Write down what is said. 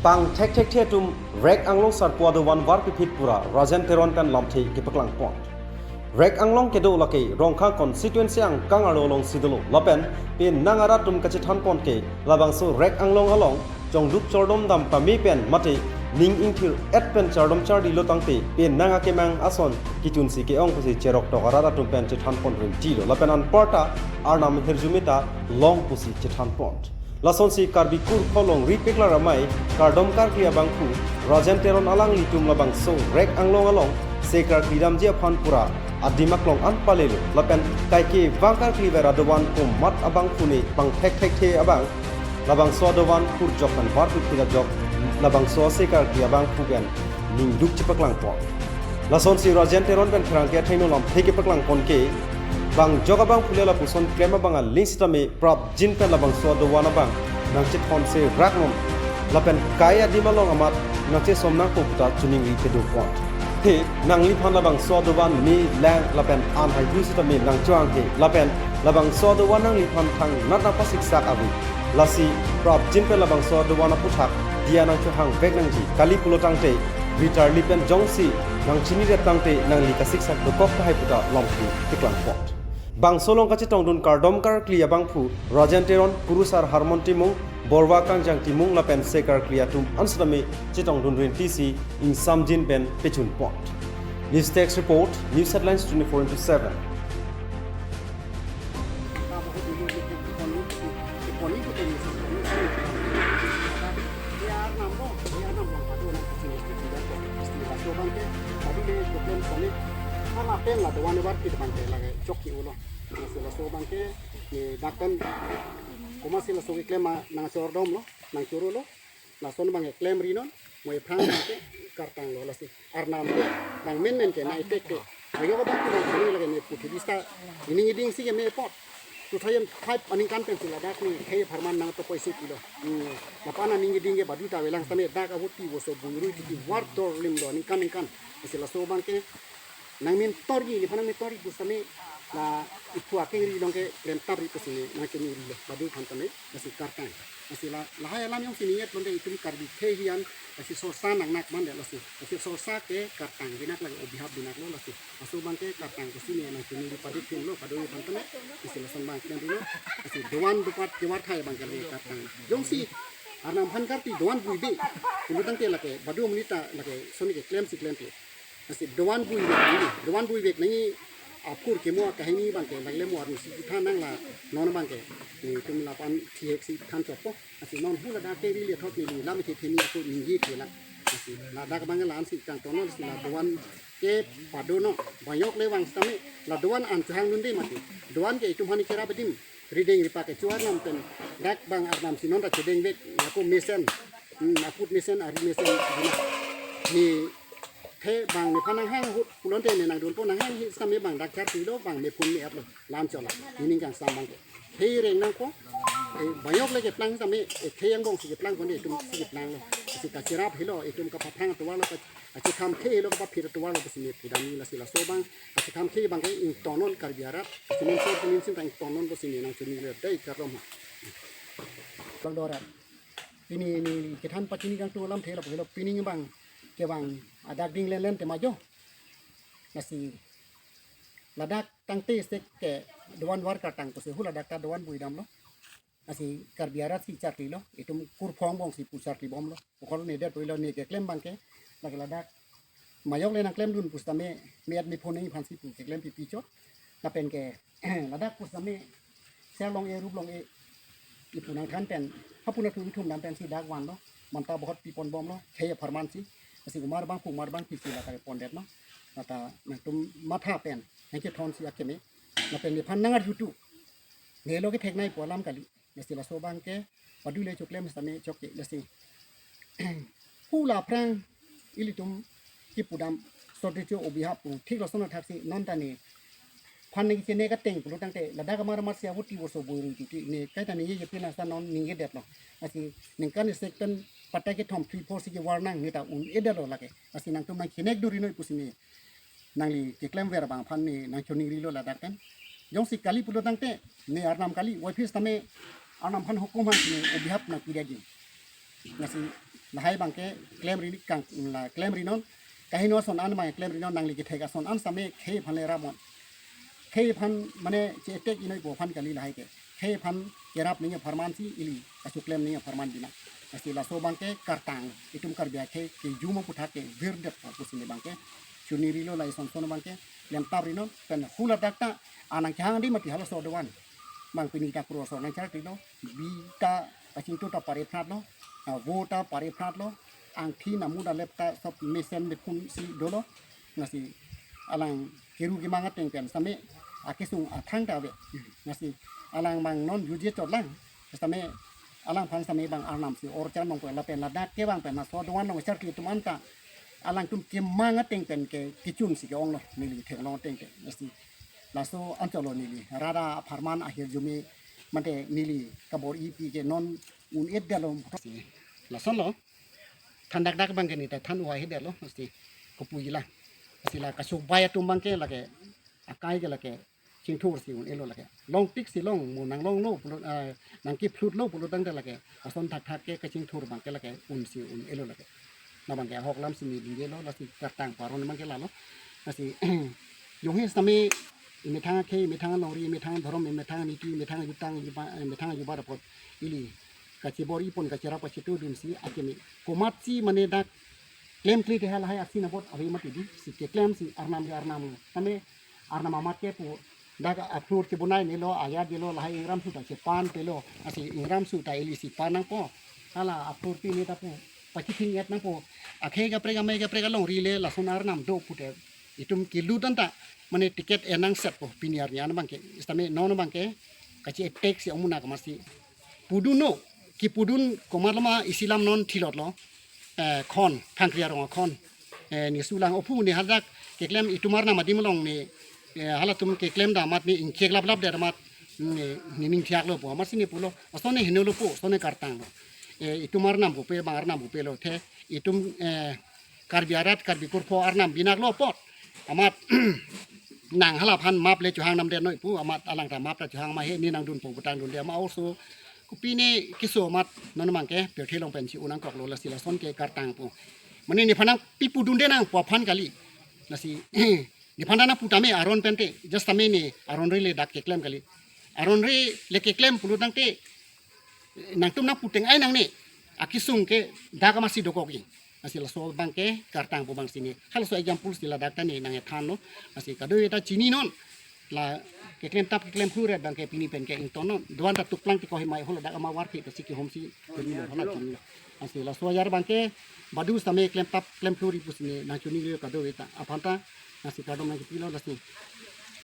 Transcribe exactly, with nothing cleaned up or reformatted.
Pangthekthekthe atum Rek Anglong sarpo adovan varpi phit pura Rajen Teron pen lamthe kepaklang pon. Rek Anglong kedo lake Rongkhang constituency angkang arlo alongsi dolo lapen penang arat atum kachethan pon ke labangso Rek Anglong along chongduk chordom dam pame pen mate ning ingthir et pen chardom charlilo tangte penang akemang ason kechunsi ke-ong pusi cherok tok arat atum pen chethan pon rimtilo lapen anparta arnam hirjume ta long pusi chethan pon. Lasonsi Karbi kurpho longri peklar amei kardom karkli abangphu Rajen Teron alanglitum labangso Rek Anglong along se karkli damji aphan pura adim aklong an palelo lapen kaike vang karkli ver adovan komat abangphu ne pangthekthekthe abang labangso adovan kurjok pen varpi phit ajok labangso se karkli abangphu pen ningduk chepaklang pon. Lasonsi Rajen Teron pen pherangke athengno lamthe kepaklang pon ke bang jok abangphu le lapuson klem abang aling sitame prapjin pen labangso adovan abang nangchethon se raknon lapen kai adim along amat nangchesom nangpo puta choningri kedo pon. He, nangliphan labangso adovan me lang lapen an haihui sitame nangchohang he lapen labangso adovan nangliphan thangnat nangpasiksak ave. Lasi prapjin pen labangso adovan aputhak diya nangchohang vek nangji kali pulo tangte bitarli pen jongsi nangchini rep tangte nangli kasiksak dokok tahai puta lamthe kepaklang pon. Bangso along kachetongdun kardom karkli abangphu Rajen Teron, kurusar Harmon Timung, borva Kangjang Timung lapen se karkli atum an sitame chetongdun rinti si ingsamjin pen pechun pon. News Desk Report, News Headlines twenty-four into seven. Lapen ladovan evar kit bangke lake chok ki ulo. Laso laso bangke ne dak pen komatsi laso keklem ma nangchordomlo, nangchorolo. Lason bangke klemrinon, mo ephrang bangke kartanglo lasi. Arnam ke, nang menmen ke, nang itek ke. Ayo ka bangke nang kami lake ne puthi dista, ining iding si ke me pot. Two thousand five aningkan pensi ladak ne khei apharman nangtopoisi pilo. Hmm. Lapen aning iding ke badu ta avelang sitame dak avuti voso buirui titi var torlimlo aningkan aningkan. Lasi laso bangke nangmin torji, neliphan nangmin torji pusitame la iphu akengri along ke klemtapri pusi ne nangkemirilo, badu aphan tame, lasi kartang. Lasi la, lahai alam jongsi ninget lonte itum Karbi khei hian, lasi sorsa nangnak mande lasi. Lasi sorsa ke kartang binak lake obihap binaklo lasi. Laso bangke kartang pusi ne nangkemiri padik thimlo, badu aphan tame, lasi lason bang klemrilo, lasi dovan dopat kevar thai bangke lake kartang. Jongsi arnam aphan karti dovan buibe, pulu tangte lake, badu amonit ta lake, soni ke klemsi klemte. Lasi dovan buivek nangji, dovan buivek nangji aphur kemo akahini bangke, lagle mo arni si than nang la non bangke, netum lapu-an thihek si than chotpo. Lasi non hu ladak kengri le thot neli lam ithi theni ako ningje thelang. Lasi ladak bang la-an si kangtonlo, lasi la dovan ke padono, bang yok le vang sitame, la dovan an chohangdunde mati. Dovan ke itum hani kerap adim, rideng ripak kecho arnam pen, dak bang arnam si non ta chedengvek, ako mesen, hmm, aput mesen, ari mesen, bina. Ne the bang nephan nanghang ahut pulote ne nangdunpo, nanghang hi sitame bang dak charpilo, bang mephun me-aplo, lam chola, nening kangsam bangke. Thei reng nangpo, eh, bang yok le keplang sitame, eh, thei angbong si keplang konde, itum si keplanglo. Si kacherap helo, itum kapaphang atovarlo, ka, kachekham khei helo, kapaphir atovarlo pusi ne pudamji, lasi laso bang, kachekham khei bangke ingtonnon Karbi arat, simen so simen sim ta ingtonnon pusi ne nangchonilo dei kardom ha. Bang dorat. Pini ne kethan pachini kangtung alamthe lapu helo, pini bang kevang adak ding lenlen tema jo. Lasi ladak tangte sek ke dovan var kartang pusi hu ladak ta dovan buidamlo. Lasi Karbi arat si charlilo, itum kurpho angbong si pu charlibomlo. Pukol ne det puilo ne keklem bangke, lake ladak. Bang yok le nangklemdun pusitame, me-at mephun nangji aphansi pu keklem pipi chot. Lapen ke, ladak pusitame, ser long-e rup long-e, ipu nangthan pen, hapu nangtum ithum dam pensi dak vanlo, bonta bohot piponbomlo, khei apharman si, lasi umar bangphu umar bangpi si lata pondetlo, lata nangtum matha pen, nangkethon si akeme, lapen nephan nangarjutu, nelo kethek nai pu alam kali, lasi laso bangke, padu le choklem sitame chok ke, lasi. Hu la aphrang ilitum kipudam sorte cho obihap pu thik lason athaksi non ta ne phan nangchene kateng pulo tangte ladak amar amar si avuti voso buirui titi ne kaita ningje pina sa non ningjedetlo. Lasi ningkan isi pen patta kethom three four si kevar nang ne ta un-edetlo lake. Lasi nangtum nangchenek durinoi pusi ne nangli keklemver abang aphan ne nangchoningrilo ladak pen. Jongsi kali pulo tangte ne arnam kali, wai phis tame arnam aphan hukum aphan ne obihap nangpidetji. Lasi lahai abangke klemri kang, la klemri non. Kaheno ason an abang klemri non, nangli kethek ason an sitame khei aphan le rap non. Khei aphan mane che-attack inoi pu aphan kali lahai ke. Khei aphan kerap nangji apharman si ili kachoklem nangji apharman binong. Lasi laso abangke kartang, itum Karbi akhei kejum aputhak ke virdetpo pusi ne abangke chonirilo, lahai ason ason abangke klemtapri non, pen hula dak ta anang kehang di mati halaso doan. Bang pini ta kro ason nangchartilo, bi ta kachingthur ta pare phratlo, ah, vo ta pare phratlo, angthi namu dalep ta sob mesen mephun si dolo. Lasi alang keru kemang ateng pen sitame akesung athang ta ave. Lasi alang abang non juje chotlang. Sitame alangphan sitame bang arnam si orchar nong ko lapen ladak ke bang pen laso doan nangcharli atum anta alangtum kemang ateng pen ke kechun si ke-onglo, neli theklong ateng ke. Lasi laso anchotlo neli rara apharman ahirjume mate neli kabor-ipi ke non un-edetlo. Lasonlo, than dakdak abangke ne ta than uai hedetlo, lasi kopuila. Lasi la kachobei atum abangke lake, akai ke lake chingthur si un-elo lake. Longtik si long, mo nanglonglo pulo, eh, nangkephlutlo pulo tangte lake ason thakthak ke kachingthur abangke lake un si un-elo lake. La abangke ahok lam si ne lingelo, lasi kartang pu aron abangke lalo. Lasi jongsi sitame emethang akhei, emethang alongri, emethang adhorom, emethang aniti, emethang ajutang, ejuba-, emethang ajubat apot ili kachebor-ipon, kacherap kachetudun si akeme komatsi mane dak klemkle te halahai asin apot ave mati di, si keklem si arnam ke arnam lo. Tame arnam amat ke pu dak aphur chebonai nelo, ayat delo, lahai ingram su ta chepan pelo, lasi ingram su ta ili si pan nangpo. Hala aphur pine ta pu pachithing-et nangpo. Akhei kaprek, amei kaprek alongri le lason arnam do pute itum kelut anta mane ticket enang setpo pini arni an abangke. Sitame non abangke kache-attack si ong muna kamatsi pudunno, kepudun komatlo ma isi lam non thilotlo, eh, khon, Phangkri arong akhon, eh, ne sulang ophu ne hadak keklem itum arnam adim along ne, eh, halatum keklem da amat ne ingkek laplap der amat ne, ne ning thiaklo pu amatsi ne pulo, ason ne henolo pu, ason ne kartanglo. Eh, itum arnam pupe, bang arnam pupelo the, itum, eh, Karbi arat, Karbi kurpho arnam binaklo apot amat nang halaphan map le chohang namdet noi pu, amat alang ta map ta chohang ma he, ne nangdunpo pu tangdunde amat oso. Kopine keso amat non abangke pirthe along pen si un nangkoklo, lasi lason ke kartangpo. Mane nephan nangpi pudunde nang pu aphan kali. Lasi nephan nangpu tame aron pen te, just tame ne aron re le dak keklem kali. Aron re le keklem pulo tangte nangtum nangpu teng-ai nangne, akesung ke dak amatsi dokok-i. Lasi laso abangke kartangpo bang si ne. Halaso example si ladak ta ne nang-ethanlo. Lasi kadokave ta chininon. La keklemtap keklemphu ret abangke pini pen ke ingtonnon. Doan ta tukplang ti kohimai holo dak amat warke ta si kehom si kemilo hala chinilo. Lasi laso ajar abangke badu sitame klemtap klemphu ri pusi ne nangchonilo kadokave ta. Aphan ta lasi kardom nangkipilo lasi.